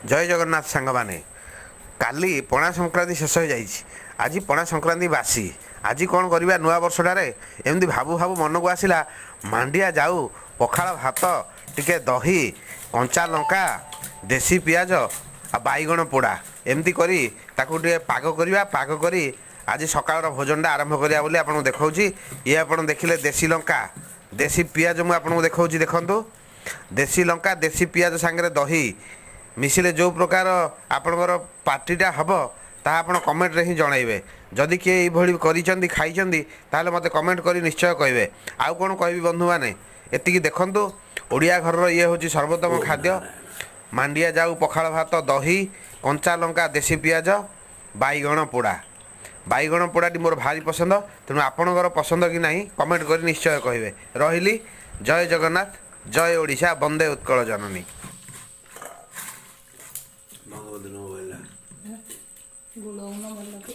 ଜୟ ଜଗନ୍ନାଥ ସାଙ୍ଗମାନେ। କାଲି ପଣା ସଂକ୍ରାନ୍ତି ଶେଷ ହୋଇଯାଇଛି, ଆଜି ପଣା ସଂକ୍ରାନ୍ତି ବାସି। ଆଜି କ'ଣ କରିବା ନୂଆ ବର୍ଷଟାରେ, ଏମିତି ଭାବୁ ଭାବୁ ମନକୁ ଆସିଲା ମାଣ୍ଡିଆ ଯାଉ, ପଖାଳ ଭାତ, ଟିକେ ଦହି, କଞ୍ଚା ଲଙ୍କା, ଦେଶୀ ପିଆଜ ଆଉ ବାଇଗଣ ପୋଡ଼ା, ଏମିତି କରି ତାକୁ ଟିକେ ପାଗ କରିବା। ପାଗ କରି ଆଜି ସକାଳର ଭୋଜନଟା ଆରମ୍ଭ କରିବା ବୋଲି ଆପଣଙ୍କୁ ଦେଖାଉଛି। ଇଏ ଆପଣ ଦେଖିଲେ ଦେଶୀ ଲଙ୍କା, ଦେଶୀ ପିଆଜ ମୁଁ ଆପଣଙ୍କୁ ଦେଖାଉଛି। ଦେଖନ୍ତୁ, ଦେଶୀ ଲଙ୍କା, ଦେଶୀ ପିଆଜ ସାଙ୍ଗରେ ଦହି ମିଶିଲେ ଯେଉଁ ପ୍ରକାର ଆପଣଙ୍କର ପାଟିଟା ହେବ, ତାହା ଆପଣ କମେଣ୍ଟରେ ହିଁ ଜଣାଇବେ। ଯଦି କିଏ ଏଇଭଳି କରିଛନ୍ତି, ଖାଇଛନ୍ତି, ତାହେଲେ ମୋତେ କମେଣ୍ଟ କରି ନିଶ୍ଚୟ କହିବେ। ଆଉ କ'ଣ କହିବି ବନ୍ଧୁମାନେ, ଏତିକି ଦେଖନ୍ତୁ, ଓଡ଼ିଆ ଘରର ଇଏ ହେଉଛି ସର୍ବୋତ୍ତମ ଖାଦ୍ୟ: ମାଣ୍ଡିଆ ଯାଉ, ପଖାଳ ଭାତ, ଦହି, କଞ୍ଚା ଲଙ୍କା, ଦେଶୀ ପିଆଜ, ବାଇଗଣ ପୋଡ଼ା। ବାଇଗଣ ପୋଡ଼ାଟି ମୋର ଭାରି ପସନ୍ଦ। ତେଣୁ ଆପଣଙ୍କର ପସନ୍ଦ କି ନାହିଁ, କମେଣ୍ଟ କରି ନିଶ୍ଚୟ କହିବେ। ରହିଲି, ଜୟ ଜଗନ୍ନାଥ, ଜୟ ଓଡ଼ିଶା, ବନ୍ଦେ ଉତ୍କଳ ଜନନୀ। ବଙ୍ଗବନ୍ଧୁ ମୋବାଇଲଟା। ଗୁଳଉନ ଭଲ କି।